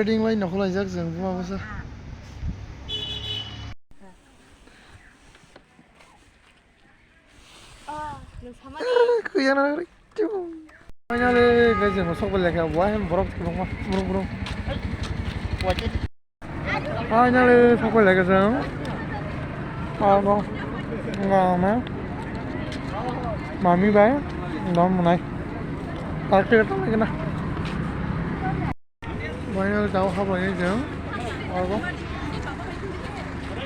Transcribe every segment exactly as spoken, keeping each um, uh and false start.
Riding bai nokolaijak jeng buma bwsa. Kuyana. Finally, guys, jeng sok bai lekha, wah, borok thibokma, burung, burung. Finally, sok bai lekha jeng. Ano, ngana, mami bai, dom munai. Tak tak tak na. Boino jao habo ni jeng. Arbo.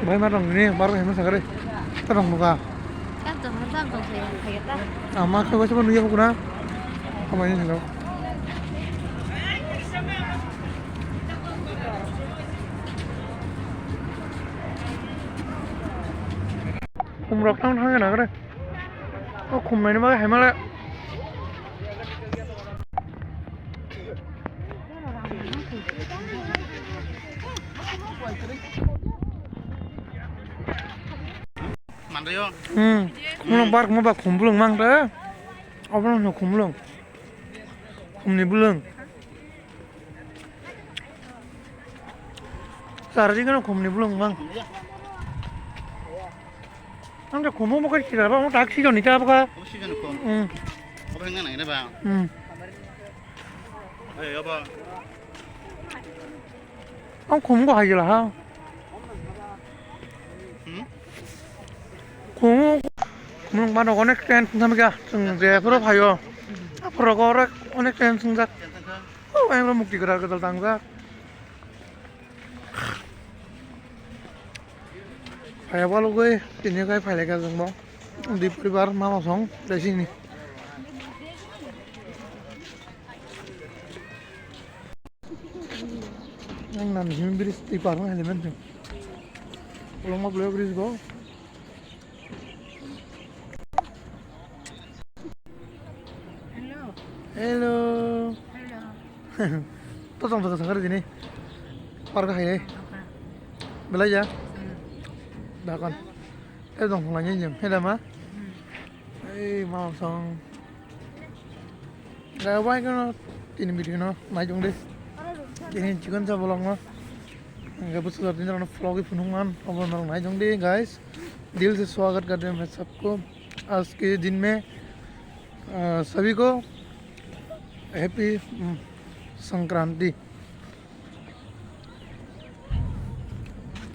Bai ma tong ni, bar bai ma sagare. Ta tong nuka. Ka to ha ta tong saya, saya ta. Ama ka wasa nuya hukuna. Ama ni lo. Khum rok tang thang na gare. O khum nai ma hai ma le. Mandayo. Hmm. Khumlung bar khumba khumlung mang de. Obo no khumlung. Khumni bulung. Charjing no khumni bulung mang. Ang ta khumo mo kai kira ba, mo tak si joni ta ba ka. Obo si joni khum. Hmm. Obo hengna nai na ba. Hmm. Hey, obo. Ang khum go hai jela ha. Hmm? Khum, khum ba no onek tent thang ga. Sung je phoro phayo. Phoro go onek tent sung jak. Oh, ang mukti gara gadal tang jak. Phaiya balugwi tini kai phailai kha jwng bo. Di poribar mama song resini. Ang nan him bridge ti par ma helemen. Ulong ma bridge go. Hello. Hello. Hello. To tong tong sakar dini. Park hai. Belai ya. Hmm. Dakon. Eh dong lai ni jeng. Heda ma. Hmm. Ei ma song. Rawai kono tini video no nai jong de. Tini chicken sa bolong no. Ga busu da tini no vlog i phunung man. Obo no nai jong de guys. दिल से स्वागत करते हैं मैं सबको आज के दिन में। अ, सभी को हैप्पी, उम, Sankranti.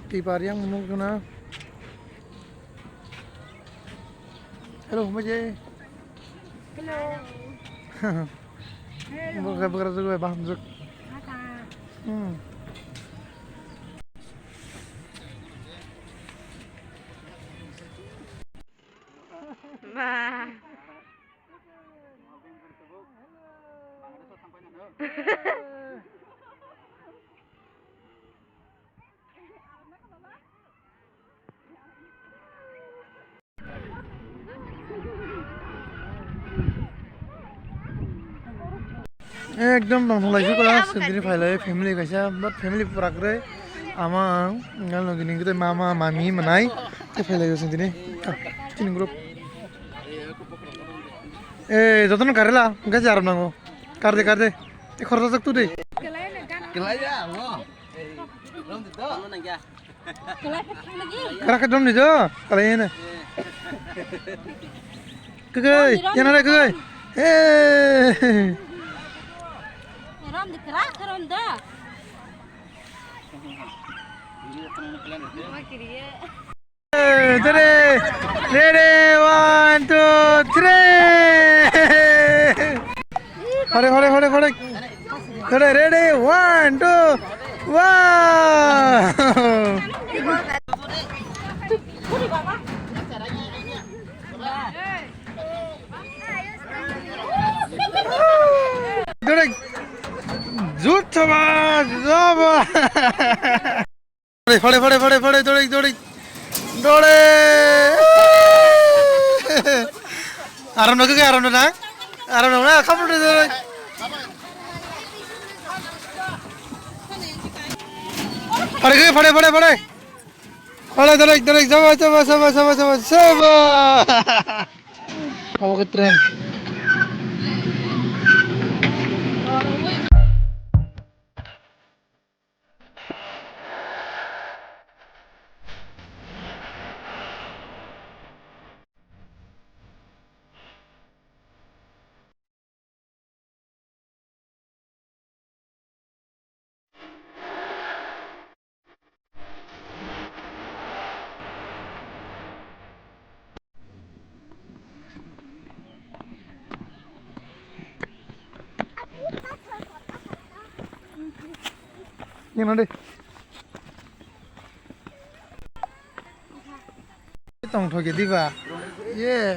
Tipar yang mukna. Hello, Maje. Hello. Hello. Buka, buka, buka, baham juk. Mata. Hmm. Ma. Ekdom tongthok lai sukha sendiri phailai family kaisa, but family pura kwrwi ama ang ngal nogini gede mama mami manai te phailai sendiri chini group. Eh, jotono karela gaji aram nango, karde karde te khorok jak tu de. Kara khe dom ni jo, kalai ni. Kakai, yana re kakai. Hey. Ram de kara kharon da. Hey, ready, ready, one, two, three. Hore, hore, hore, hore. Ready, ready, one, two, one. Dore, jut thaba, jaba. Phare, phare, phare, phare, phare, dore, dore, dore. Aram no ke, aram no na? Aram no na, kamu dore, dore. Phare ke, phare, phare, phare. Phare, dore, dore, jaba, jaba, jaba, jaba, jaba, jaba. Kamu ke tren. Tongthok ya diba? Ye.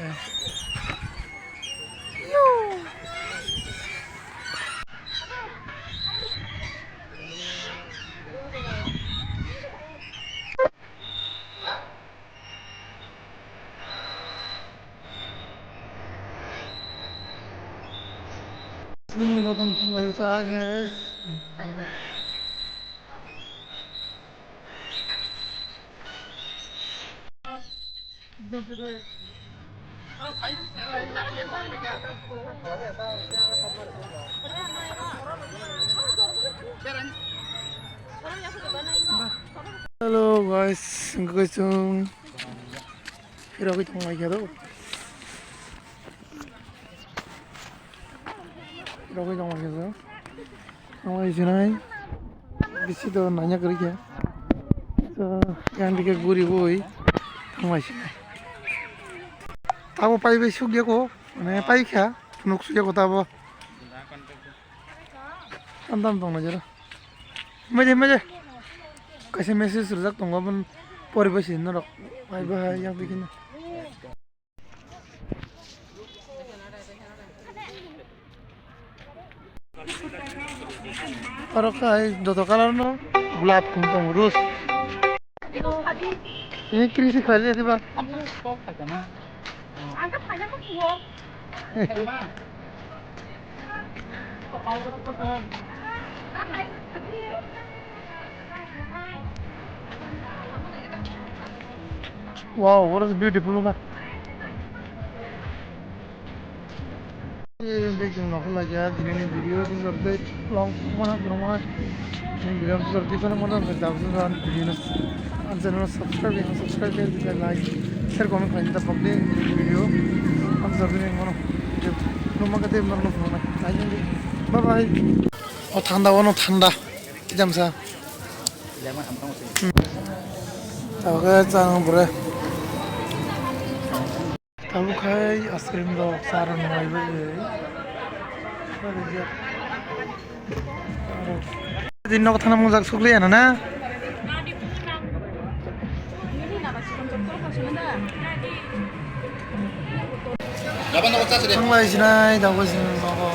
Hello guys, guys, um, hiragwi tonglaikha do. Hiragwi tonglaikha do. Tonglaijinai. Bisi do nanya kwrwi khe. So, yang dikhe guri bui tonglaijinai. Tabo paibai sukya ko, mane paikha, phunuk sukya ko tabo. Tam tam tonglaijak. Maje, maje. Kaisa message rwjak tongo, aboni poribai se norok. Hai bahai, yang bikin. Oro khai joto colour no gulab khum tongo, rose. Ini kiri si khali ati ba. Wow, what is beautiful, man. Video long mana, video ang channel subscribe, subscribe, like, share, comment, like, video ang bye bye. O thanda, ono thanda. Jamsa. Tabuk khe chang bwrwi. Tabuk khai ice cream rok cha rwno bai bai. Din nok thana mujak sukli ano na. Thanglai sinai dago sin nogo.